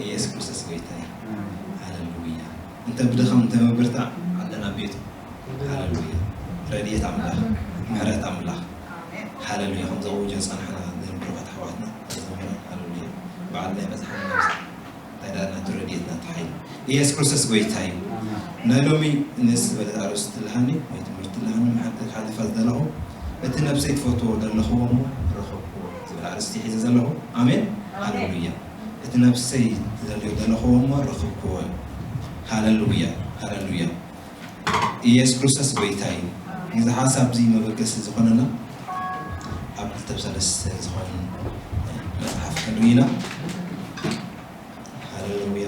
ኢየሱስ ክርስቶስ ጎይታ እዩ። ሃሌሉያ። እንተ ብድኻም እንተ ምብርታዕ ኣለና ቤቱ። ሃሌሉያ። ረድኤት ኣምላኽ፣ ምሕረት ኣምላኽ። ሃሌሉያ። ከም ዘውጆ ጸናሕና ንብሩኻት ኣሕዋትና ተዘምረን። ሃሌሉያ። በዓል ናይ በጽሓና ነብሲ እንታይ ደኣ ናቱ ረድኤት ናቱ ሓይሊ። ኢየሱስ ክርስቶስ ጎይታ እዩ። ናይ ሎሚ ንስ ዝበለት ኣርእስቲ ትልሃኒ ወይ ትምህርቲ ትልሃኒ መሓት ክሓልፋ ዝደለኹ፣ እቲ ነብሰይ ትፈትዎ ዘለኽዎ እሞ ረኸብክዎ ዝብል ኣርእስቲ ሒዘ ዘለኹ። ኣሜን። ኣሜን። ሃሌሉያ። እቲ ነብሰይ ትደልዮ ዘለኽዎ እሞ ረኸብክዎ። ሃሌሉያ። ሃሌሉያ። ኢየሱስ ክርስቶስ ጎይታ እዩ። ነዚ ሓሳብ እዚ መበገሲ ዝኾነና ኣብ ክልተ ብሰለስተ ዝኾነ መጽሓፍ ክንርኢ ኢና። ሃሌሉያ።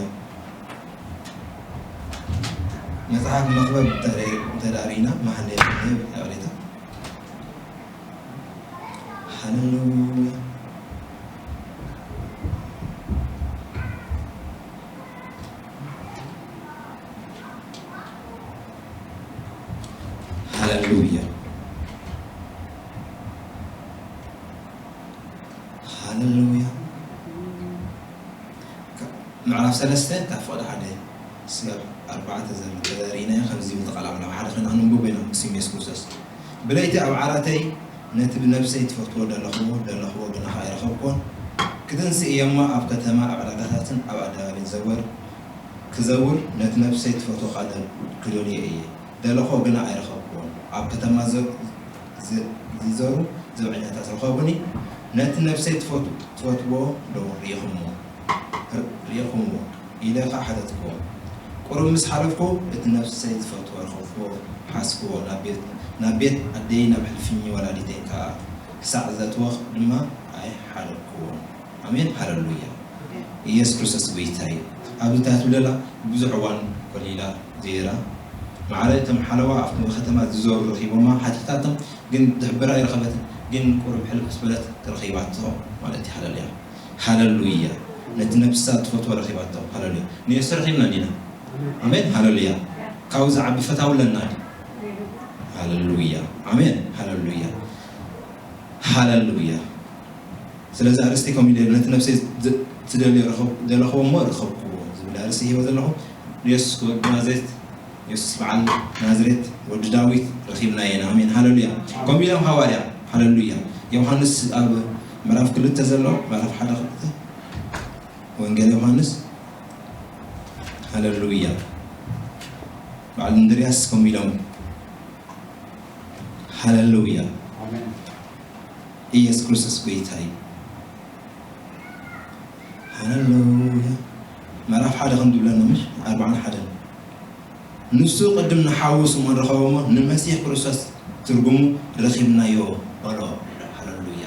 መጽሓፍ መኽብብ እንተ ደኣ ርኢና፣ መሃለየ ይቕሬታ። ሃሌሉያ። ሃሌሉያ። ሃሌሉያ። ምዕራፍ ሰለስተ ካብ ፍቕዲ ሓደ ስጋብ ኣርባዕተ ዘሎ ተሪእናዮ። ከምዚ ዝብል ቃል ኣምላኽ ሓደ ኮይና ክንንብቦ ኢና። ስም የሱስ ክርስቶስ። ብለይቲ ኣብ ዓራተይ ነቲ ብነብሰይ ትፈትዎ ደለኽዎ፣ ደለኽዎ ግና ኣይረኸብኩዎን። ክትንስእ እየ እሞ ኣብ ከተማ ኣብ ዕዳጋታትን ኣብ ኣደባባይን ዘወር ክዘውር ነቲ ነብሰይ ትፈትዎ ቃል ክደልዮ እየ። ደለኽዎ ግና ኣይረኸብኩዎን። ኣብ ከተማ ዘ-፣ ዘ-፣ ዝዘሩ ዘብዐኛታት ረኸቡኒ። ነቲ ነብሰይ ትፈት-፣ ትፈትዎ ዶ ርኢኹምዎ? ር-፣ ርኢኹምዎ? ኢለ ኸኣ ሓተትክዎ። ቁሩብ ምስ ሓለፍኩ፣ እቲ ነፍሰይ ዝፈትዎ ረኸብክዎ፣ ሓዝክዎ፣ ናብ ቤት፣ ናብ ቤት ኣደይ፣ ናብ ሕልፍኚ ወላዲተይ ከኣ ክሳዕ ዘእትዎ ድማ ኣይሓለፍክዎን። ኣሜን፣ ሃለሉያ። ኢየሱስ ክርስቶስ ጐይታ እዩ። ኣብዚ እንታይ ትብል ኣላ? ብዙሕ እዋን ኮሊላ፣ ዘይራ። ማዕረ እቶም ሓለዋ ኣብቲ ከተማ ዝዞሩ ረኺቦማ፣ ሓቲታቶም፣ ግን ዝሕብራ ኣይረኸበትን። ግን ቁሩብ ሕልፍ ምስ በለት ረኺባቶ ማለት እዩ። ሃለሉያ። ሃለሉያ። ነቲ ነብሳ ትፈትዎ ረኺባቶ። ሃለሉያ። ንየሱስ ረኺብና እንዲና። ኣሜን። ሃለሉያ። ካብኡ ዝዓቢ ፈታዊ ኣለና ድዩ? ሃለሉያ። ኣሜን። ሃለሉያ። ሃለሉያ። ስለዚ ኣርእስቲ ከምኡ ኢለ ነቲ ነብሰይ ዝ-፣ ትደልዮ ረኸብ-፣ ደለኽዎ እሞ ረኸብክዎ ዝብል ኣርእስቲ ሂበ ዘለኹ። ንየሱስ ወዲ ናዝሬት፣ የሱስ በዓል ናዝሬት ወዲ ዳዊት ረኺብናዮ ኢና። ኣሜን። ሃለሉያ። ከምኡ ኢሎም ሃዋርያ። ሃለሉያ። ዮሃንስ ኣብ ምዕራፍ ክልተ ዘሎ፣ ምዕራፍ ሓደ ክልተ፣ ወንጌል ዮሃንስ። ሃለሉያ። በዓል እንድርያስ ከምኡ ኢሎም። ሃለሉያ። ኣሜን። ኢየሱስ ክርስቶስ ጐይታ እዩ። ሃለሉያ። ምዕራፍ ሓደ ከም ዝብለና ምሽ ኣርባዓን ሓደን። ንሱ ቅድም ንሓዉ ስምዖን ረኸቦ እሞ ንመሲሕ ክርስቶስ ትርጉሙ ረኺብናዮ በሎ። ሃለሉያ።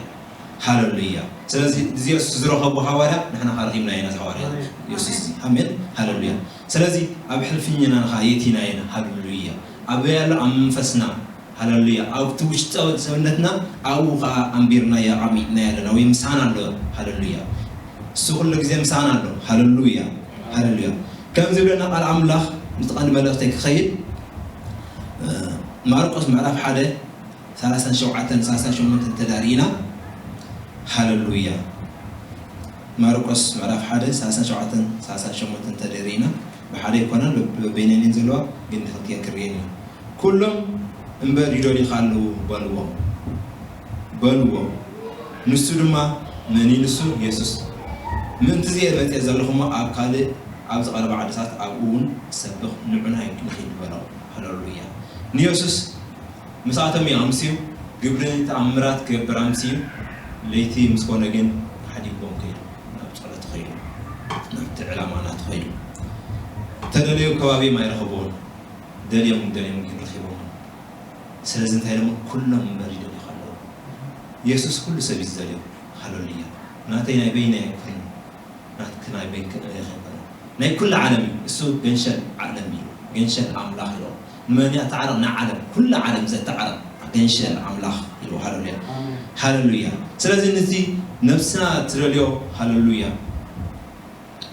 ሃለሉያ። ስለዚ እዚ የሱስ ዝረኸቡ ሃዋርያ ንሕና ኸዓ ረኺብናዮ ኢና። እዚ ሃዋርያ የሱስ እዚ። ኣሜን። ሃለሉያ። ስለዚ ኣብ ሕልፍኝና ንኻ የቲናዮ ኢና። ሃለሉያ። ኣበይ ኣሎ? ኣብ መንፈስና። ሃለሉያ። ኣብቲ ውሽጣዊ ሰብነትና ኣብኡ ኸዓ ኣንቢርናዮ፣ ኣቐሚጥናዮ ኣለና ወይ ምሳና ኣሎ። ሃለሉያ። እሱ ኩሉ ግዜ ምሳና ኣሎ። ሃለሉያ። ሃለሉያ። ከምዚ ዝብለና ቃል ኣምላኽ ምስቲ ቀንዲ መልእኽተይ ክኸይድ፣ እ፣ ማርቆስ ምዕራፍ ሓደ ሰላሳን ሸውዓተን ሰላሳን ሸሞንተን እንተ ርኢና፣ ሃለሉያ። ማርቆስ ምዕራፍ ሓደ ሰላሳን ሸውዓተን ሰላሳን ሸሞንተን እንተ ርኢና፣ ብሓደ ኣይኮናን፣ በብ-፣ በበይነን እየን ዘለዋ፣ ግን ንክልቲኤን ክርእየን እዩ። ኩሎም እምበር ይደልዩኻ ኣለዉ በልዎ፣ በልዎ። ንሱ ድማ፣ መን እዩ ንሱ? የሱስ። ምእንቲ እዚ እየ መጺአ ዘለኹ እሞ ኣብ ካልእ፣ ኣብ ዝቐረባ ዓድታት ኣብኡ እውን ክሰብኽ ንዑ ንኺድ በሎ። ሃለሉያ። ንየሱስ ምስኣቶም እዩ ኣምስዩ፣ ግብሪ ተኣምራት ክገብር ኣምስዩ፣ ለይቲ ምስ ኮነ ግን ሓዲግዎም ከይዱ፣ ናብ ጸሎት ከይዱ፣ ናብቲ ዕላማ ናቱ ከይዱ። ተደለዩ ከባቢኦም ኣይረኸብዎን፣ ደልዮም ደልዮም ግን ረኺቦም። ስለዚ እንታይ ኢሎሞ? ኩሎም እምበር ይደልዩኻ ኣለዉ። የሱስ ኩሉ ሰብ እዩ ዝደልዮ። ሃለሉያ። ናተይ ናይ በይነይ ኣይኮነን። ናትኪ ናይ በይንኪ ንርኢ ከይበለ። ናይ ኩሉ ዓለም እዩ። እሱ ገንሸል ዓለም እዩ። ገንሸል ኣምላኽ እዩ። ንመን እያ ተዓረቕ? ንዓለም። ኩሉ ዓለም ዘተዓረቕ ገንሸል ኣምላኽ እዩ። ሃለሉያ። ኣሜን። ሃለሉያ። ስለዚ ነዚ ነብስና ትደልዮ፣ ሃለሉያ።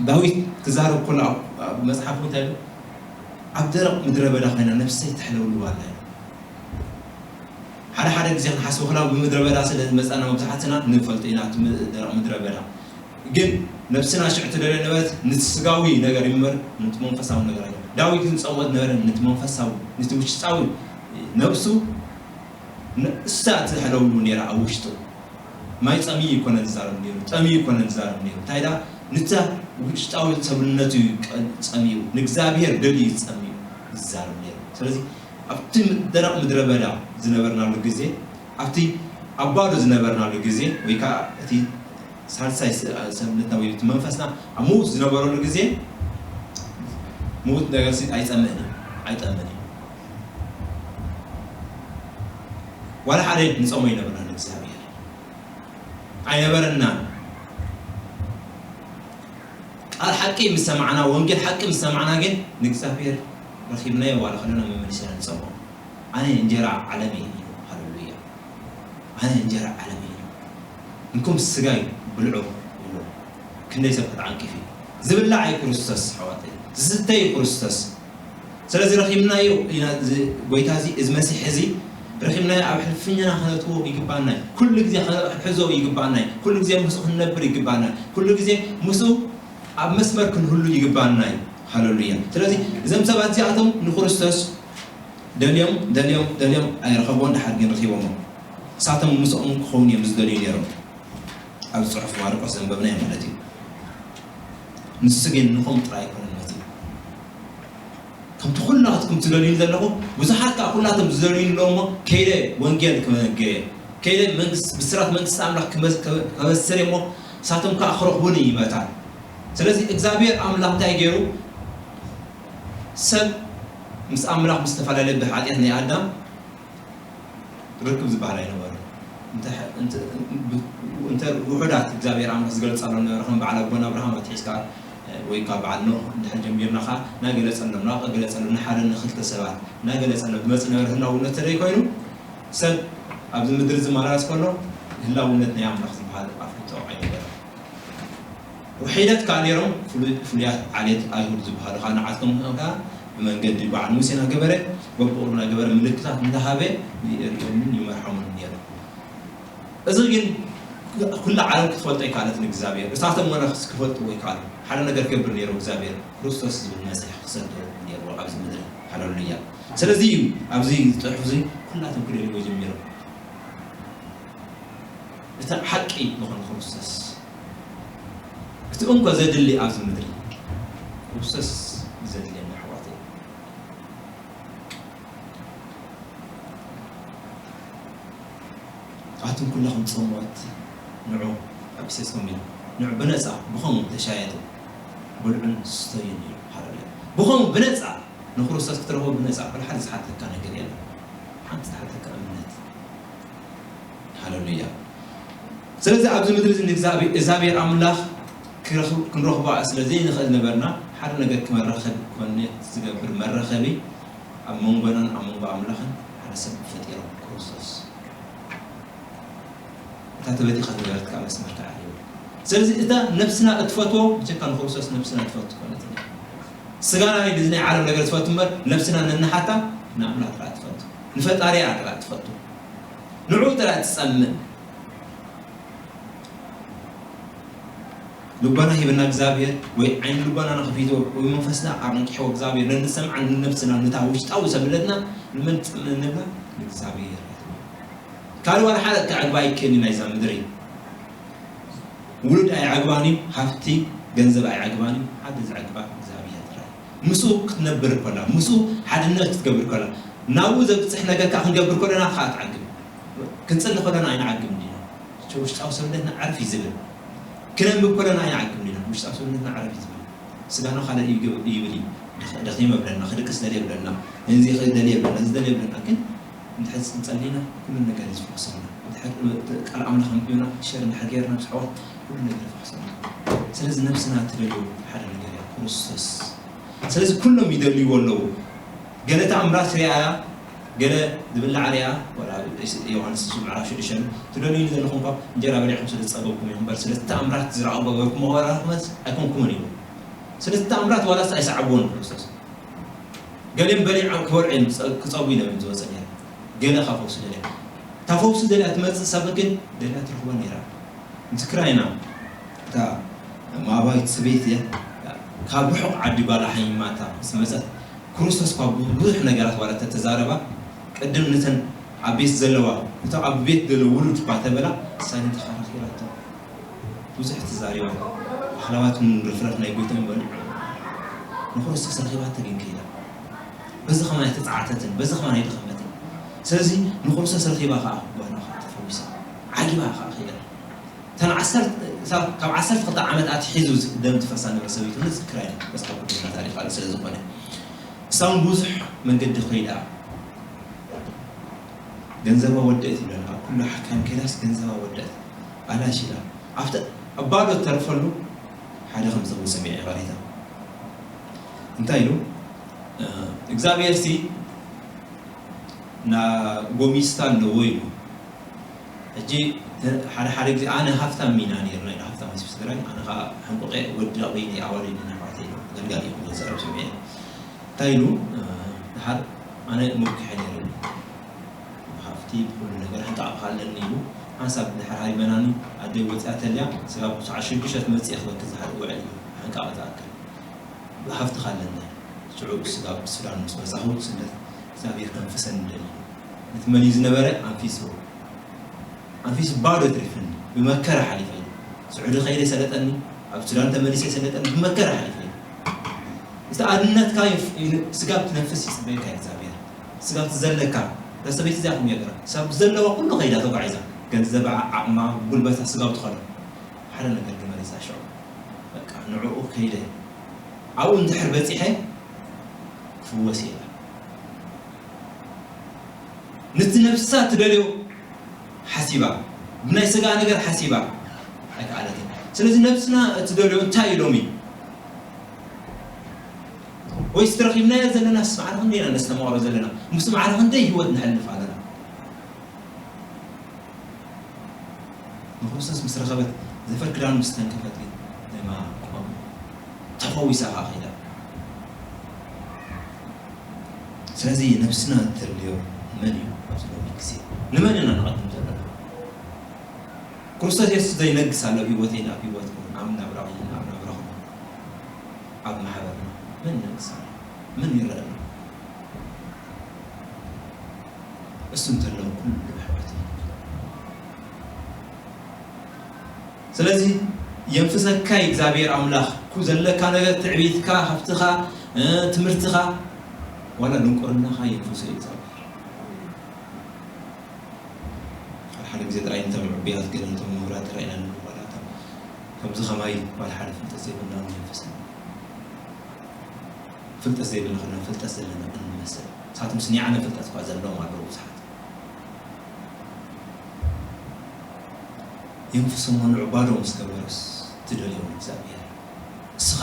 ዳዊት ክዛረብ ከሎ ኣብ፣ ኣብ መጽሓፉ እንታይ ኢሉ? ኣብ ደረቕ ምድረ በዳ ኮይና ነብሰይ ተሕለውልዋ ኣላ ኢሉ። ሓደ ሓደ ግዜ ክንሓስብ ከላ ብምድረ በዳ ስለ ዝመጻና መብዛሕትና ንፈልጦ ኢና፣ እቲ ም- ደረቕ ምድረ በዳ። ግን ነብስና ሽዕ ትደልዮ ነበረት ነቲ ስጋዊ ነገር ይምበር፣ ነቲ መንፈሳዊ ነገር ኣይኮነ። ዳዊት ግን ጸምኦ ዝነበረ ነቲ መንፈሳዊ፣ ነቲ ውሽጣዊ ነብሱ፣ ን- እሳ ትሕለውሉ ነይራ ኣብ ውሽጡ። ማይ ጸምዩ ይኮነን ዝዛረብ ነይሩ፣ ጠምዩ ይኮነን ዝዛረብ ነይሩ። እንታይ ዳ ንታ ውሽጣዊ ሰብነቱ እዩ ቀ- ጸምዩ፣ ንእግዚኣብሔር ደልዩ ጸምዩ ዝዛረብ ነይሩ። ስለዚ ኣብቲ ደረቕ ምድረ በዳ ዝነበርናሉ ግዜ፣ ኣብቲ ኣብ ባዶ ዝነበርናሉ ግዜ፣ ወይ ከዓ እቲ ሳልሳይ ስ- ሰብነትና ወይ እቲ መንፈስና ኣብ ምውት ዝነበረሉ ግዜ፣ ምውት ነገር ሲ ኣይጸምእን እዩ፣ ኣይጠምን እዩ። ዋላ ሓደ ንጸሞ ይነበርና ንእግዚኣብሔር ኣይነበረናን። ቃል ሓቂ ምስ ሰማዕና፣ ወንጌል ሓቂ ምስ ሰማዕና ግን ንእግዚኣብሔር ረኺብናዮ ዋላ ከለና መመሊስና ንጸምኦ። ኣነ እንጀራ ዓለም እየ ኢሉ። ሃሌሉያ። ኣነ እንጀራ ዓለም እየ ኢሉ። እንኩም ስጋይ ብልዑ ኢሉ። ክንደይ ሰብ ተዓንቂፉ እዩ። ዝብላዕ እዩ ክርስቶስ ኣሕዋተይ። ዝስተ እዩ ክርስቶስ። ስለዚ ረኺብናዮ ኢና እዚ ጎይታ እዚ፣ እዚ መሲሕ እዚ ረኺብናዮ ኣብ ሕልፍኛና ከነትዎ ይግባና እዩ። ኩሉ ግዜ ክንሕዞ ይግባና እዩ። ኩሉ ግዜ ምስኡ ክንነብር ይግባና እዩ። ኩሉ ግዜ ምስኡ ኣብ መስመር ክንህሉ ይግባና እዩ። ሃሌሉያ። ስለዚ እዞም ሰባት እዚኣቶም ንክርስቶስ ደልዮም ደልዮም ደልዮም ኣይረኸብዎን፣ ድሓር ግን ረኺቦሞ። ንሳቶም ምስኦም ክኸውን እዮም ዝደልዩ ነይሮም። ኣብ ጽሑፍ ማርቆስ ዘንበብናዮ ማለት እዩ። ንሱ ግን ንኹም ጥራይ ኣይኮነን መጺኡ። ከምቲ ኩላትኩም ትደልዩ ዘለኹም፣ ብዙሓት ከኣ ኩላቶም ዝደልዩ ኣለዉ እሞ፣ ከይደ ወንጌል ክመገየ፣ ከይደ መንግስት- ብስራት መንግስቲ ኣምላኽ ክመስ- ከበስር እሞ፣ ንሳቶም ከኣ ክረኽቡኒ እዩ መታን። ስለዚ እግዚኣብሔር ኣምላኽ እንታይ ገይሩ? ሰብ ምስ ኣምላኽ ብዝተፈላለየ ብሓጢኣት ናይ ኣዳም ርክብ ዝበሃል ኣይነበረ። እንተ ውሑዳት እግዚኣብሔር ኣምላኽ ዝገልጸሎም ነበረ፣ ከም በዓል ኣቦና ኣብርሃም ኣትሒዝካ ወይ ካብ በዓል ኖህ እንድሕር ጀሚርና ኸዓ እናገለጸሎም፣ እናገለጸሎም ንሓደ ንኽልተ ሰባት እናገለጸሎም ዝመጽእ ነበረ። ህላውነት ተደይ ኮይኑ ሰብ ኣብዚ ምድሪ ዝመላለስ ከሎ ህላውነት ናይ ኣምላኽ ዝበሃል ኣፍልጦ ኣይነበረ። ውሒደት ከኣ ነይሮም፣ ፍሉይ- ፍሉያት ዓሌት ኣይሁድ ዝበሃሉ ከኣ ንዓቶም ከኣ ብመንገዲ በዓል ሙሴ እናገበረ፣ በብቑሩ እናገበረ ምልክታት እንዳሃበ ይርእዮምን ይመርሖምን ነይሩ። እዚ ግን ኩላ ዓለም ክትፈልጦ ኣይከኣለትን እግዚኣብሔር። እሳቶም ወነኽስ ክፈልጥዎ ኣይከኣሉ። ሓደ ነገር ክገብር ነይሩ እግዚኣብሔር፣ ክርስቶስ ዝብል መሲሕ ክሰዶ ነይሩ ኣብዚ ምድሪ። ሃሌሉያ። ስለዚ እዩ ኣብዚ ጽሑፍ እዚ ኩላቶም ክደልዎ ጀሚሮም። እቲ ሓቂ ዝኾነ ክርስቶስ፣ እቲ እንኮ ዘድሊ ኣብዚ ምድሪ ክርስቶስ ዘድልየና ኣሕዋተይ። ኣቱም ኩላኹም ጸሞት ንዑ ኣብ ሴስኩም ኢሉ ንዑ ብነጻ ብኸምኡ ተሻየጡ ብልዑን ስተዩን ኢሉ። ሃሌሉያ። ብኸምኡ ብነጻ ንክርስቶስ ክትረኽቦ ብነጻ፣ ወላ ሓደ ዝሓተካ ነገር የለን። ሓንቲ ዝሓተካ እምነት። ሃሌሉያ። ስለዚ ኣብዚ ምድሪ እዚ ንእግዚኣብሔር- እግዚኣብሔር ኣምላኽ ክረኽብ- ክንረኽቦ ስለ ዘይንኽእል ነበርና፣ ሓደ ነገር ክመራኸቢ ክኾነ ዝገብር መራኸቢ ኣብ መንጎናን ኣብ መንጎ ኣምላኽን ሓደ ሰብ ፈጢሮም፣ ክርስቶስ። እታ ተበቲኻ ዝነበረት ከዓ መስመር ተዓሪቡ። ስለዚ እታ ነብስና እትፈትዎ ብጀካ ንክርስቶስ ነብስና ትፈቱ ኮነት። ስጋና ናይ እዚ ናይ ዓለም ነገር ትፈቱ እምበር ነብስና ነንሓታ ንኣምላኽ ጥራይ ትፈቱ፣ ንፈጣሪኣ ጥራይ ትፈቱ፣ ንዕኡ ጥራይ ትጸምእ። ልቦና ሂብና እግዚኣብሔር ወይ ዓይኒ ልቦናና ከፊትዎ ወይ መንፈስና ኣቐንቂሕዎ እግዚኣብሔር ነንሰምዓን ንነብስና ነታ ውሽጣዊ ሰብለትና ንመን ትጸምእ ንብላ ንእግዚኣብሔር። ካልእ ዋላ ሓደ ከዕግባ ኣይክእልን ናይዛ ምድሪ። ውሉድ ኣይዓግባን እዩ፣ ሃብቲ ገንዘብ ኣይዓግባን እዩ። ሓደ ዝዓግባ እግዚኣብሔር ጥራይ። ምስኡ ክትነብር ከላ፣ ምስኡ ሓድነት ክትገብር ከላ፣ ናብኡ ዘብጽሕ ነገር ከኣ ክንገብር ከለና ከኣ ትዓግብ። ክንጽሊ ከለና ኣይንዓግብ እንዲና። ውሽጣዊ ሰብነትና ዕርፍ እዩ ዝብል። ክነንብብ ከለና ኣይንዓግብ እንዲና። ውሽጣዊ ሰብነትና ዕርፍ እዩ ዝብል። ስጋና ካልእ ይብል እዩ። ደኺመ ብለና፣ ክድቅስ ደልየ ብለና፣ እዚ ክደልየ ብለና፣ እዚ ደልየ ብለና። ግን እንድሕር ጸሊና ኩሉ ነገር እዩ ዝፈኽሰልና። እንድሕር ቃል ኣምላኽ ኣንቢብና ሸር እንድሕር ገይርና ምስ ኣሕዋት ኩሉ ነገር ይፈኽሰልና። ስለዚ ነብስና ትደልዮ ሓደ ነገር እያ፣ ክርስቶስ። ስለዚ ኩሎም ይደልይዎ ኣለዉ። ገለ ተኣምራት ሪኣያ፣ ገለ ዝብላዕ ሪኣ፣ ወላ ዮሃንስ ምዕራፍ ሽዱሽተ ትደልዩ ዘለኹም እኳ እንጀራ በሊዕኩም ስለ ዝጸገብኩም ኢኹም እምበር፣ ስለ ተኣምራት ዝረኣኹም ኣይኮንኩምን ኢሉ። ስለ ተኣምራት ዋላስ ኣይሰዓብዎን ክርስቶስ። ገሊኦም በሊዖም ክበልዑ እዮም ክጸ- ክጸቡ ኢሎም እዮም ዝወጸ ነይሩ። ገለ ካብ ፈውሱ ደልያ። እታ ፈውሲ ደልያ ትመጽእ ሰብ ግን ደልያ ትረኽቦ ነይራ። ምስክራ ኢና። እታ ሞኣባዊት ሰበይቲ እያ። ካብ ርሑቕ ዓዲ ጓላ ሓሚማታ ምስ መጸት፣ ክርስቶስ እኳ ብዙሕ ነገራት ዋላ ተተዛረባ፣ ቅድም ነተን ኣብ ቤት ዘለዋ፣ እቶም ኣብ ቤት ዘለዉ ውሉድ እኳ ተበላ፣ ንሳ ግን ተኸራኺራቶ። ብዙሕ ተዛሪባ። ኣኽላባት እውን ርፍራፍ ናይ ጎይትኦም በሊዖም። ንክርስቶስ ረኺባቶ ግን ከይዳ። በዚ ከማን ኣይተጻዕተትን፣ በዚ ከማን ኣይደኸመትን። ስለዚ ንክርስቶስ ረኺባ ከኣ ጓና ከኣ ተፈዊሳ። ዓጊባ ከኣ ከይዳ። እተን ዓሰርተ፣ ካብ ዓሰርተ ክልተ ዓመት ኣትሒዙ ደም ትፈሳ ነበረ ሰበይቱ ንዝክራ ኢና። መጽሓፍ ቅዱስና ታሪኽ ቃል ስለ ዝኾነ። እሳ እውን ብዙሕ መንገዲ ከይዳ። ገንዘባ ወደት ይብለና። ኣብ ኩሉ ሓካይም ከይዳስ ገንዘባ ወደት። ኣላሽ ኢላ። ኣብተ-፣ ኣብ ባዶ እተርፈሉ ሓደ ከም ዝኸውን ሰሚዐ ቃል ጌታ። እንታይ ኢሉ? እ፣ እግዚኣብሔር ሲ ና ጎሚስታ ኣለዎ ኢሉ። ሕጂ ተ-፣ ሓደ ሓደ ግዜ ኣነ ሃፍታም ኢና ነይርና ኢሉ፣ ሃፍታም ህዝቢ ትግራይ፣ ኣነ ኸዓ ሕንቁቐ ወዲ ኣበይ ናይ ኣዋልድ ናይ ኣሕዋተይ ኢሉ፣ ገልጋሊ ኢሉ ዘረብ ሰሚዐ። እንታይ ኢሉ? እ፣ ድሓር ኣነ መኪሐ ነይረ። ብሃፍቲ ብኩሉ ነገር ሕንቃቕኻ ኣለኒ ኢሉ። ሓንሳብ ድሓር ሃሪመናኒ፣ ኣደይ ወፂኣ ተልያ፣ ስጋብ ሰዓት ሽዱሽተ ትመፅእ እየ ክበኪ ዝሓደ ውዕል እዩ። ሕንቃቕ ዝኣክል። ብሃፍትኻ ኣለና። ሽዑ ስጋብ ሱዳን ምስ በፃኹ ስደት እግዚኣብሔር ከንፍሰኒ ደልዩ። ነቲ መሊኡ ዝነበረ ኣንፊስዎ። ኣንፊሱ ባዶ ትሪፍኒ። ብመከራ ሓሊፈ። ስዑዲ ከይደ ሰለጠኒ፣ ኣብ ሱዳን ተመሊሰ ሰለጠኒ፣ ብመከራ ሓሊፈ። እቲ ኣድነትካ ይፍ-፣ ይን-፣ ስጋብ ትነፍስ ይጽበየካ እዩ እግዚኣብሔር። ስጋብ ትዘለካ፣ እታ ሰበይቲ እዚኣ ከምኡ እያ ገይራ። ስጋብ ዘለዋ ኩሉ ከይዳ ተጓዒዛ። ገንዘባ፣ ዓቕማ፣ ጉልበታ ስጋብ ትኸዶ። ሓደ ነገር ግን መሪጻ ሽዑ። በቃ ንዕኡ ከይደ። ኣብኡ እንድሕር በጺሐ ክፍወስ እየ ኢላ። ነቲ ነፍሳ ትደልዮ ሓሲባ፣ ብናይ ስጋ ነገር ሓሲባ ኣይከኣለትን። ስለዚ ነፍስና እትደልዮ እንታይ እዩ ሎሚ? ወይስ ተረኺብናዮ ዘለና ምስ ማዕረ ክንደይ ኢና ነስተማቕሮ ዘለና? ምስ ማዕረ ክንደይ ህይወት ነሕልፍ ኣለና? ንክርስቶስ ምስ ረኸበት፣ ዘፈር ክዳኑ ምስ ተንከፈት ግን ደማ ቆም። ተፈዊሳ ኸዓ ኸይዳ። ስለዚ ነብስና እተድልዮ መን እዩ ኣብዚ ሎሚ ግዜ? ንመን ኢና ንቐድም ዘለና? ክርስቶስ የሱስ ዘይነግስ ኣሎ ኣብ ህይወተይን ኣብ ህይወትኩምን፣ ኣብ ናብራኹምን ኣብ ናብራኹምን፣ ኣብ ማሕበርና መን ይነግስ ኣሎ? መን ይረአ ኣሎ? እሱ እንተሎ ኩሉ ኣሕዋት እዩ። ስለዚ የንፍሰካ እዩ እግዚኣብሔር ኣምላኽ። ኩ ዘለካ ነገር፣ ትዕቢትካ፣ ሃብትኻ፣ እ፣ ትምህርትኻ፣ ዋላ ድንቁርናኻ የንፍሶ እዩ እግዚኣብሔር። ሓደ ሓደ ግዜ ጥራይ ነቶም ዕቡያት ገለ ነቶም ምሁራት ጥራይ ኢና ንብል፣ ዋላ እቶም ከምዚ ከማይ ዋላ ሓደ ፍልጠት ዘይብልና እውን የንፍሰና። ፍልጠት ዘይብልና ኮይና ፍልጠት ዘለና እንመስል። ንሳቶም ስኒዓነ ፍልጠት እኳ ዘለዎም ኣለዉ ብዙሓት። የንፍሶም ንዑ ባዶ ምስ ገበረስ ትደልዮም እግዚኣብሔር። እስኻ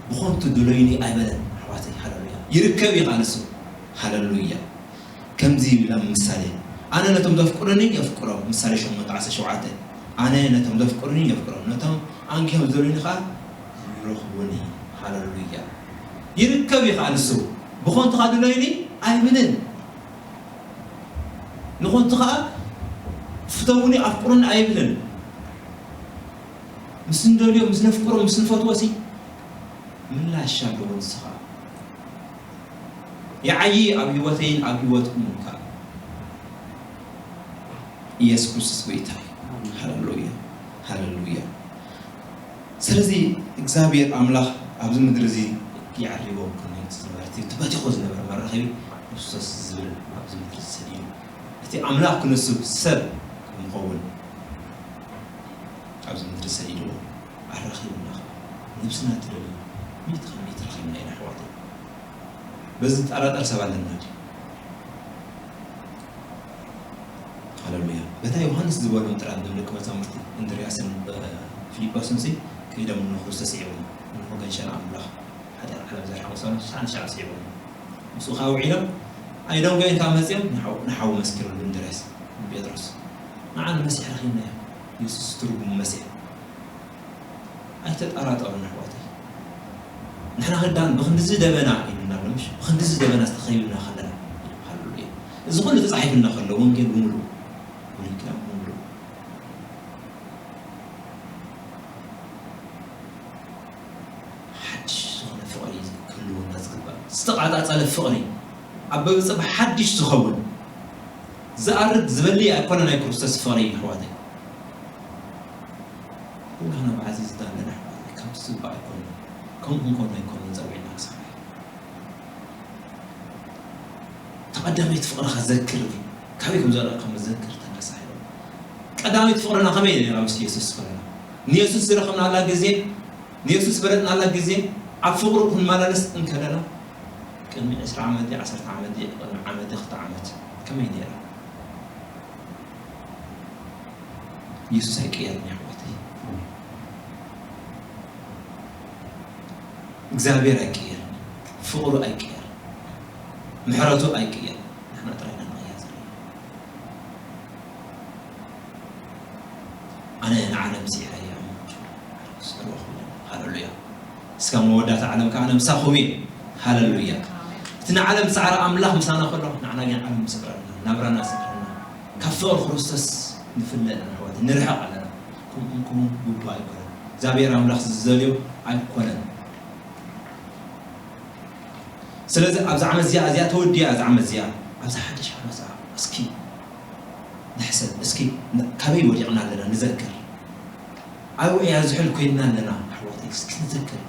ብኾንቱ ድለዩኒ ኣይበለን ኣሕዋተይ። ሃለሉያ። ይርከብ እዩ ቃል ንሱ። ሃለሉያ። ከምዚ ይብላ ምሳሌ፣ ኣነ ነቶም ዘፍቅሩኒ የፍቅሮም። ምሳሌ ሸሞንተ ዓሰርተ ሸውዓተ። ኣነ ነቶም ዘፍቅሩኒ የፍቅሮም፣ ነቶም ኣንጊሆም ዝደልዩኒ ኸዓ ይረኽቡኒ። ሃለሉያ። ይርከብ እዩ ኸዓ ንሱ። ብኾንቱ ኸዓ ድለዩኒ ኣይብልን። ንኾንቱ ኸዓ ፍተውኒ ኣፍቅሩኒ ኣይብልን። ምስ እንደልዮ፣ ምስ ነፍቅሮ፣ ምስ ንፈትዎ ሲ ምላሽ ኣለዎ ንሱ ኸዓ። ይዓዪ ኣብ ህይወተይን ኣብ ህይወትኩምን ከኣ። ኢየሱስ ክርስቶስ ጎይታ እዩ። ሃሌሉያ፣ ሃሌሉያ። ስለዚ እግዚኣብሔር ኣምላኽ ኣብዚ ምድሪ እዚ የዕሪቦ ክነግስ ዝነበረ፣ እቲ በቲኾ ዝነበረ መራኸቢ ክርስቶስ ዝብል ኣብዚ ምድሪ እዚ ሰዲዱ። እቲ ኣምላኽ ክንሱ ሰብ ክኸውን ኣብዚ ምድሪ ሰዲድዎ። ኣራኺቡና ኸዓ። ነብስና ትደልዩ ሚእቲ ካብ ሚእቲ ረኺብና ኢና ኣሕዋተይ። በዚ ዝጠራጠር ሰብ ኣለና ድዩ? ሃሌሉያ። በታ ዮሃንስ ዝበሎም ጥራይ እዞም ደቂ መዛሙርቲ እንድርያስን፣ እ፣ ፊልጶስን ሲ ከይዶም ንክርስቶስ ስዒቦም፣ እንሆ ገንሸል ኣምላኽ፣ ሓጢኣት ዓለም ዘርሕቕ ሰብኣይ፣ ትሽዓን ትሽዓን ስዒቦም። ምስኡ ኸዓ ውዒሎም፣ ኣይዶም ገይን ካብ መጺኦም ንሓው-፣ ንሓው መስኪሮም እንድርያስ ንጴጥሮስ። ንዓ ንመሲሕ ረኺብናዮ። የሱስ ትርጉሙ መሲሕ። ኣይተጠራጠሩን ኣሕዋተይ። ንሕና ክዳን ብኽንድዚ ደበና ኢሉና ኣሎ፣ ምሽ? ብኽንድዚ ደበና ዝተኸይብና ከለና። ሃሌሉያ። እዚ ኩሉ ተጻሒፉልና ከሎ፣ ወንጌል ብምሉእ ዝተቓጻጸለ ፍቕሪ፣ ኣብ በብጸባ ሓድሽ ዝኸውን፣ ዝኣርግ ዝበሊ ኣይኮነ ናይ ክርስቶስ ፍቕሪ እዩ ኣሕዋተይ። ኩላህና ብዓዚ ዝዳለና ኣሕዋተይ፣ ከምቲ ዝግባእ ኣይኮነ፣ ከምኡ ክንኮን ኣይኮነ ጸዊዕና ክሳብ ተቐዳመይቲ ፍቕርኻ ዘክር፣ ካበይ ከም ዘረእካ መዘክር ተነሳሕ። ቀዳመይቲ ፍቕርና ከመይ ነይራ? ምስ የሱስ ከለና፣ ንየሱስ ዝረኸብናላ ግዜ፣ ንየሱስ ዝበለጥናላ ግዜ፣ ኣብ ፍቕሩ ክንመላለስ እንከለና፣ ቅድሚ ዕስራ ዓመት ድየ፣ ዓሰርተ ዓመት ድየ፣ ቅድሚ ዓመት ድየ፣ ክልተ ዓመት ከመይ ነይራ? የሱስ ኣይቅየርን እዩ ኣሕዋተይ። እግዚኣብሔር ኣይቅየርን፣ ፍቕሩ ኣይቅየርን፣ ምሕረቱ ኣይቅየርን። ንሕና ጥራይ ኢና ንቕየር ዘለና። ኣነ ንዓለም ስዒረ እየ እሞ ስዕርዎ ክብለና። ሃለሉያ። እስካብ መወዳእታ ዓለም ከኣ ኣነ ምሳኹም እየ። ሃለሉያ። እቲ ንዓለም ዝሰዓረ ኣምላኽ ምሳና ከሎ፣ ንዓና ግን ዓለም ይስዕረና፣ ናብራና ይስዕረና። ካብ ፍቕሪ ክርስቶስ ንፍለ ኣለና ኣሕዋት፣ ንርሕቕ ኣለና። ከምኡ ክንከውን ግቡእ ኣይኮነን። እግዚኣብሔር ኣምላኽ ዝደልዮ ኣይኮነን። ስለዚ ኣብዛ ዓመት እዚኣ፣ እዚኣ ተወዲኣ፣ እዛ ዓመት እዚኣ፣ ኣብዛ ሓድሽ ዓመት እዚኣ፣ እስኪ ንሕሰብ፣ እስኪ ን-፣ ካበይ ወዲቕና ኣለና ንዘክር። ኣብ ውዑይ ዝሑል ኮይንና ኣለና ኣሕዋተይ፣ እስኪ ንዘክር።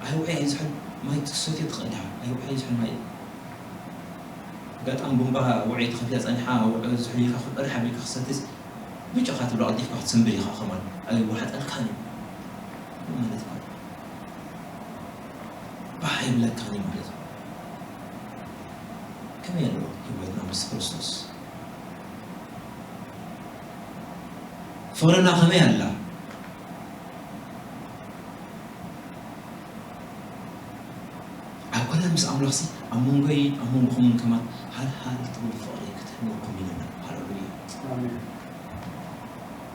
ኣብ ውዑይ ዝሑል ማይ ክትሰትዮ ትኽእል ኢኻ። ኣብ ውዑይ ዝሑል ማይ፣ ኣጋጣሚ ቡምባ ውዑይ ተኸፊታ ጸኒሓ፣ ውዑይ ዝሑል ኢልካ ክትቀድሕ ኣቢልካ ክትሰትስ፣ ብጫኻ ትብሎ ቀልጢፍካ ክትስንብድ ኢኻ ከማን። ኣይወሓጠልካን እዩ ማለት እዩ። ባህ ኣይብለካን እዩ ማለት እዩ። ከመይ ኣሎ ህይወትና ምስ ክርስቶስ? ፍቕርና ከመይ ኣላ? ኣይኮነን ምስ ኣምላኽሲ ኣብ መንጎይ ኣብ መንጎኹምን ከማን ሃልሃል ትብል ፍቕሪ ክትህልወኩም ኢለና። ሃለሉያ። ኣሜን።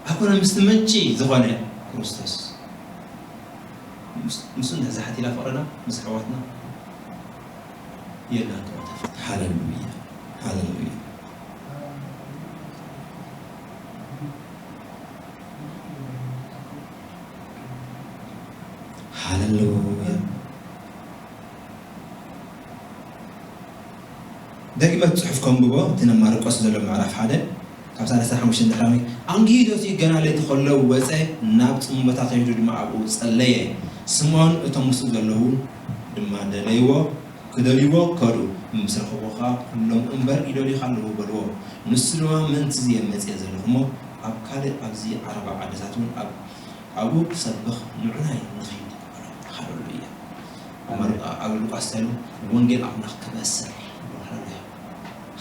ኣይኮነን ምስቲ ምንጪ ዝኾነ ክርስቶስ። ምስ-፣ ምስኡ እንድሕር ዝሓት ኢላ ፍቕርና ምስ ኣሕዋትና የላን ክወታ። ሃለሉያ። ሃለሉያ። ሃለሉያ። ደጊመ እቲ ጽሑፍ ከንብቦ፣ እቲ ናይ ማርቆስ ዘሎ ምዕራፍ ሓደ ካብ ሰላሳ ሓሙሽተ ንድሕራዊ። ኣንጊሂ ዶሲ ገና ለይቲ ከሎ ወጸ፣ ናብ ጽምቦታ ከይዱ ድማ ኣብኡ ጸለየ። ስምዖን እቶም ምስኡ ዘለዉ ድማ ደለይዎ፣ ክደልይዎ ከዱ። ምስ ረኸብዎ ከኣ፣ "ኩሎም እምበር ይደልዩኻ ኣለዉ" በልዎ። ንሱ ድማ፣ "ምእንቲ እዚ እየ መጺአ ዘለኹ እሞ፣ ኣብ ካልእ ኣብዚ ዓረባ ዓድታት እውን ኣብ ኣብኡ ክሰብኽ ንዑናይ ንኺድ" በሎ። ሃለሉያ። ኣብ ማር-፣ ኣብ ሉቃስ እንታይ ኢሉ? "ወንጌል ኣምላኽ ክበስር" ይብሎ። ሃለሉያ።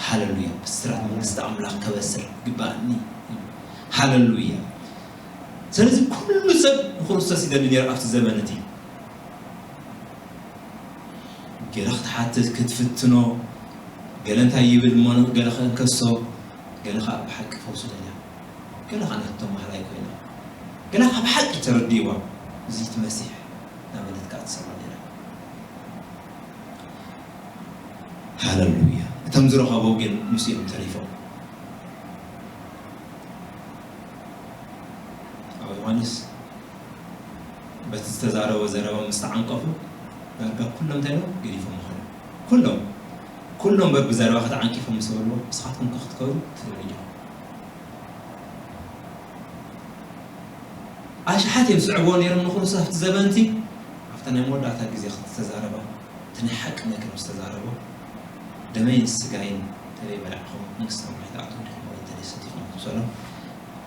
ሃለሉያ። ብስራት መንግስቲ ኣምላኽ ክበስር ግባእኒ። ሃለሉያ። ስለዚ ኩሉ ሰብ ንክርስቶስ ይደሊ ነይሩ ኣብቲ ዘመን እቲ። ገለ ክትሓትት፣ ክትፍትኖ፣ ገለ እንታይ ይብል እሞ ገለ ከንከሶ፣ ገለ ኸኣ ብሓቂ ፈውሱ ደልያ፣ ገለ ኸኣ ናቶም ማህላይ ኮይና፣ ገለ ኸኣ ብሓቂ ተረዲእዋ፣ እዚ እቲ መሲሕ እናበለት ከኣ ትሰምዖ ነይራ። ሃለሉያ። እቶም ዝረኸቡ ግን ምስኡ እዮም ተሪፎም። ኣብ ዮሃንስ በቲ ዝተዛረቦ ዘረባ ምስ ተዓንቀፉ፣ ዳርጋ ኩሎም እንታይ ኢሎም? ገዲፎም ኸዱ። ኩሎም፣ ኩሎም በብዘረባ ተዓንቂፎም ምስ በልዎ፣ ንስኻትኩም ከ ክትከዱ ትደልዩ ዲኹም? ኣሽሓት እዮም ዝስዕብዎ ነይሮም ንክርስቶስ ኣብቲ ዘበን እቲ፣ ኣብታ ናይ መወዳእታ ግዜ ዝተዛረባ። እቲ ናይ ሓቂ ነገር ምስ ተዛረቦ፣ "ደመይን ስጋይን እንተዘይበላዕኹም መንግስቲ ሰማይ ኣይትኣትዉን ኢኹም" ወይ "እንተዘይሰቲኹም" ምስ በሎም፣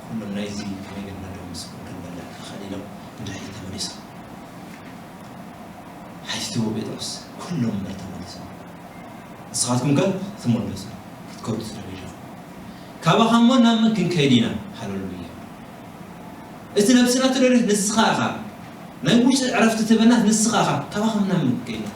ኩሎም ናይዚ ከመይ ጌርና ደም ስጋን ክንበልዕ ንኽእል ኢሎም ንድሕሪት ተመሊሶም። ሓቲትዎ ጴጥሮስ፣ ኩሎም እምበር ተመሊሶም። ንስኻትኩም ከ ክትመለሱ፣ ክትከዱ ትደልዩ ዲኹም? ካባኻ እሞ ናብ መን ክንከይድ ኢና? ሃለሉያ። እቲ ነብስና ትደልዮ ንስኻ ኢኻ። ናይ ውሽጢ ዕረፍቲ ትህበና ንስኻ ኢኻ። ካባኻ ናብ መን ክንከይድ ኢና?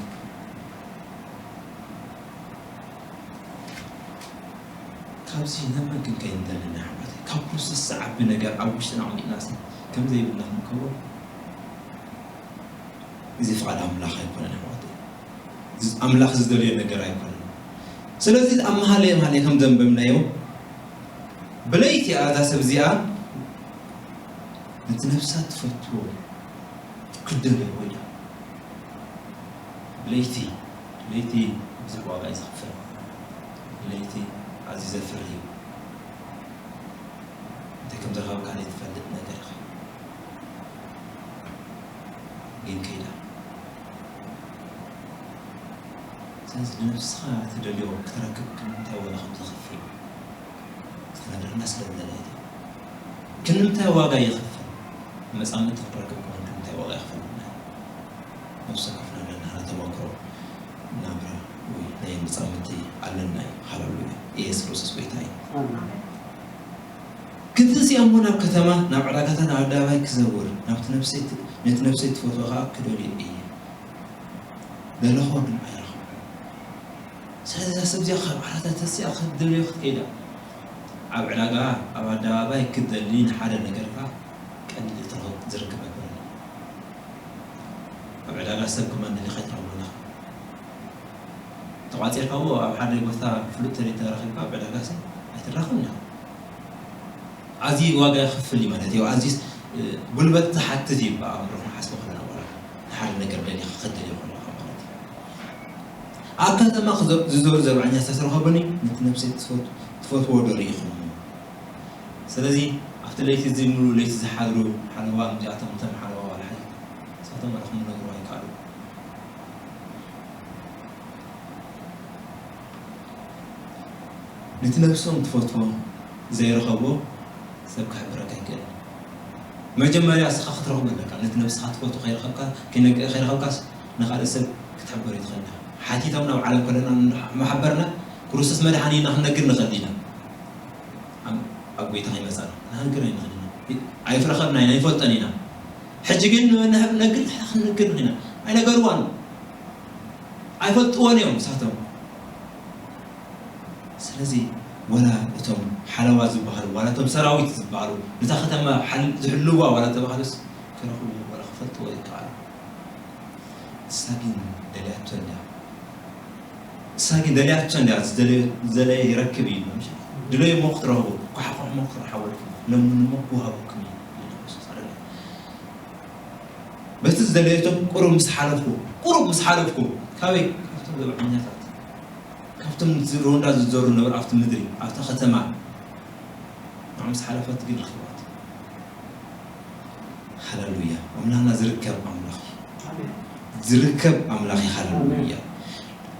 ካብዚ ናብ መን ክንከይድ እንደለና ኣሕዋተይ? ካብ ክርስቶስ ዝዓቢ ነገር ኣብ ውሽጥና ኣቕሚጥናሲ ከም ዘይብልና ክንከውን፣ እዚ ፍቓድ ኣምላኽ ኣይኮነን ኣሕዋተይ። እዚ ኣምላኽ ዝደልዮ ነገር ኣይኮነን። ስለዚ ኣብ መሃለየ መሃለየ ከም ዘንበብናዮ፣ ብለይቲ እያ እዛ ሰብ እዚኣ ነቲ ነብሳ ትፈትዎ ክትደልዮ ኮይና። ብለይቲ ለይቲ ብዙሕ ዋጋ እዩ ዝኽፈል። ለይቲ ኣዝዩ ዘፍርህ እዩ። እንታይ ከም ዝረኸብካ ዘይትፈልጥ ነገር ኢኻ። ግን ከይዳ። ስለዚ ንነብስኻ ትደልዮ ክትረክብ ክንምንታይ ዋጋ ከም ዘኽፍል ክትነግረና ስለ ዝደለየት እያ። ክንምንታይ ዋጋ የኽፍል? መጻምድቲ ክንረክብ ከሆን ክንምንታይ ዋጋ የኽፍለና? ነብሱ ከፍለና ናህና ተመክሮ ናብራ ወይ ናይ መጻምድቲ ኣለና እዩ። ሃሌሉያ። ኢየሱስ ክርስቶስ ጎይታ እዩ። ኣሜን። ክንትንስኦም እውን ናብ ከተማ፣ ናብ ዕዳጋታት፣ ናብ ኣደባባይ ክዘውር፣ ናብቲ ነፍሰይ ት-፣ ነቲ ነፍሰይ ትፈትዎ ኸኣ ክደልዮ እየ። ደለኹዋ ግን ኣይረኸብኩን። ስለዚ እዛ ሰብ እዚኣ ካብ ዓራታ ተሲኣ ክትደልዮ ክትከይዳ፣ ኣብ ዕዳጋ፣ ኣብ ኣደባባይ ክትደሊ ንሓደ ነገር ከኣ ቀሊል እትረኽብ ዝርክብ ኣይኮነን። ኣብ ዕዳጋ ሰብ ከማን ደሊኻ ኣይትረኽቦን ኢኻ። ተቋጺርካዎ ኣብ ሓደ ቦታ ፍሉጥ ተሪተ ረኺብካ ኣብ ዕዳጋ ሰብ ኣይትራኸብን ኢኻ። ኣዝዩ ዋጋ የኽፍል እዩ ማለት እዩ። ኣዝዩ፣ እ፣ ጉልበት ዝሓትት እዩ ብኣእምሮ ክንሓስቦ ከለና ዋላ ንሓደ ነገር ደሊኻ ክትደልዮ ከለኻ ማለት እዩ። ኣብ ከተማ ክዘ-፣ ዝዞሩ ዘብዐኛታት ተረኸቡኒ፣ ነቲ ነፍሰይ ትፈት-፣ ትፈትዎ ዶ ርኢኹም? ስለዚ ኣብቲ ለይቲ እዚ ሙሉእ ለይቲ ዝሓድሩ ሓለዋ፣ እዚኣቶም እቶም ሓለዋ ዋላ ሓንቲ ንሳቶም ዋላ ክነግሩ ኣይከኣሉን። ነቲ ነብሶም ትፈትዎ ዘይረኸብዎ ሰብ ክሕብረካ ኣይክእልን። መጀመርያ እስኻ ክትረኽቦ ኣለካ። ነቲ ነብስኻ ትፈትዎ ከይረኸብካ፣ ከይነገ-፣ ከይረኸብካስ ንኻልእ ሰብ ክትሕበሮ ኣይትኽእልን ኢኻ። ሓቲቶም ናብ ዓለም ከለና መሓበርና ክርስቶስ መድሓኒና ክንነግር ንኽእል ኢና። ኣብ፣ ኣብ ጎይታ ከይመጻና ክንነግር ኣይንኽእልን ኢና። ኣይፍረኸብና ኢና፣ ኣይፈልጠን ኢና። ሕጂ ግን ንሕብ ነግር፣ ንሕና ክንነግር ንኽእል ኢና። ኣይነገርዋን። ኣይፈልጥዎን እዮም ንሳቶም። ስለዚ ወላ እቶም ሓለዋ ዝበሃሉ፣ ዋላ እቶም ሰራዊት ዝበሃሉ፣ ነታ ከተማ ሓል-፣ ዝሕልዋ ዋላ ተባሃሉስ ክረኽብዎ ዋላ ክፈልጥዎ ይከኣሉ። ንሳ ግን ደልያቶ እንድያ። ንሳ ግን ደልያቶ እንድያ፣ ዝደለዮ፣ ዝደለየ ይረክብ እዩ። ድለዩ እሞ ክትረኽቡ፣ ኳሕኳሕ እሞ ክትረሓወልኩም፣ ለምኑ እሞ ክወሃበኩም እዩ። በቲ ዝደለየቶም ቁሩብ ምስ ሓለፍኩ፣ ቁሩብ ምስ ሓለፍኩ፣ ካበይ? ካብቶም ዘብዐኛታት፣ ካብቶም ዝ-፣ ሮንዳ ዝዞሩ ነበሩ ኣብቲ ምድሪ፣ ኣብታ ከተማ። ንዖም ምስ ሓለፈት ግን ረኺባቶ። ሃሌሉያ። ኣምላኽና ዝርከብ ኣምላኽ እዩ። ኣሜን። ዝርከብ ኣምላኽ እዩ። ሃሌሉያ። ኣሜን።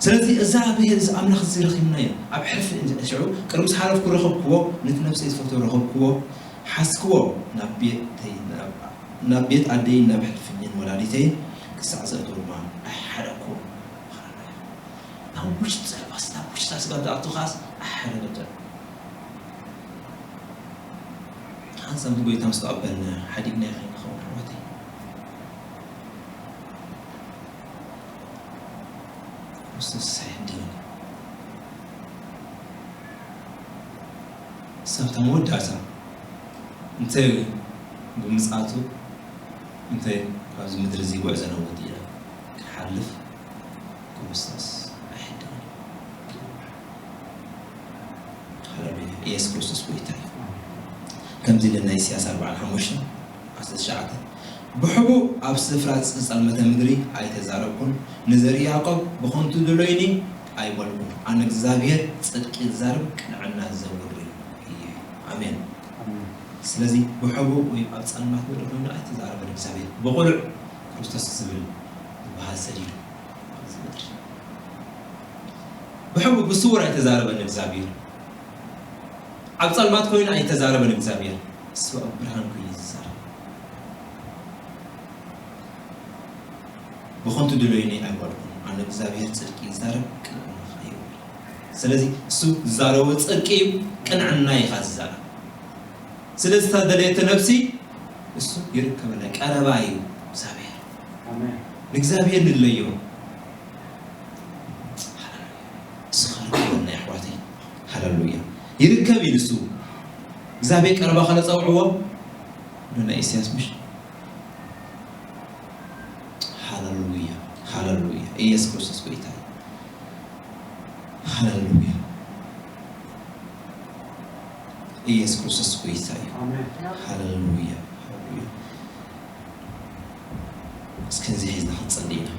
ስለዚ እዛ ብሄር እዚ ኣምላኽ እዚ ረኺብናዮ። ኣብ ሕልፊ እንተ-፣ ሽዑ ቅድሚ ምስ ሓለፍኩ ረኸብክዎ፣ ነቲ ነፍሰይ ዝፈትዎ ረኸብክዎ፣ ሓዝክዎ፣ ናብ ቤተይ፣ ናብ፣ ናብ ቤት ኣደይን ናብ ሕልፍኝን ወላዲተይን ክሳዕ ዘእትዎ ድማ ኣይሓደግክዎን። ናብ ውሽጢ ጸልማስ፣ ናብ ውሽጣ ስጋ ትኣቱ ኸኣስ ኣይሓደገቶን። ሓንሳብ ንጎይታ ምስ ተቐበልና ሓዲግናዮ ከይንኸውን ኣሕዋተይ። ክርስቶስ ኣይሕደግን። ክሳብ እታ መወዳእታ እንተ ብምጽኣቱ፣ እንተ ካብዚ ምድሪ እዚ ጉዕዞና ወዲእና ክንሓልፍ ክርስቶስ ኣይሕደግን። ሃሌሉያ። ኢየሱስ ክርስቶስ ጎይታ እዩ። ከምዚ ኢለ ናይ ኢሳያስ ኣርባዓን ሓሙሽተን ዓሰርተ ትሽዓተ፣ ብሕቡእ ኣብ ስፍራ ዝጸልመተ ምድሪ ኣይተዛረብኩን፣ ንዘርኢ ያዕቆብ ብኸንቱ ድሎይኒ ኣይበልኩን። ኣነ እግዚኣብሔር ጽድቂ ዝዛረብ ቅንዕና ዝዘውር እዩ። ኣሜን። ኣሜን። ስለዚ ብሕቡእ ወይ ኣብ ጸልማት ምድሪ ኮይኑ ኣይተዛረበን እግዚኣብሔር። ብቕሉዕ ክርስቶስ ዝብል ዝበሃል ሰዲዱ ኣብዚ ምድሪ። ብሕቡእ ብስውር ኣይተዛረበን እግዚኣብሔር። ኣብ ጸልማት ኮይኑ ኣይተዛረበን እግዚኣብሔር። እሱ ኣብ ብርሃን ኮይኑ እዩ ዝዛረብ። ብኸንቱ ድሎይኒ ኣይበልኩን። ኣነ እግዚኣብሔር ጽድቂ ይዛረብ፣ ቅንዕና ኸዓ ይውል። ስለዚ እሱ ዝዛረቦ ጽድቂ እዩ፣ ቅንዕና እዩ ኸዓ ዝዛረብ። ስለዚ እታ ደለየቶ ነፍሲ እሱ ይርከበላ፣ ቀረባ እዩ እግዚኣብሔር። ኣሜን። ንእግዚኣብሔር ንለዮ። ንስኻ ርከበና የሕዋተይ። ሃሌሉያ። ይርከብ እዩ ንሱ። እግዚኣብሔር ቀረባ ከለ ጸውዕዎ። ዶ ናይ ኢሳያስ ምሽ? ሃሌሉያ። ሃሌሉያ። ኢየሱስ ክርስቶስ ጎይታ እዩ። ሃሌሉያ። ኢየሱስ ክርስቶስ ጎይታ እዩ። ኣሜን። ሃሌሉያ። ሃሌሉያ። እስከ እዚ ሒዝና ክንጸልይ ኢና።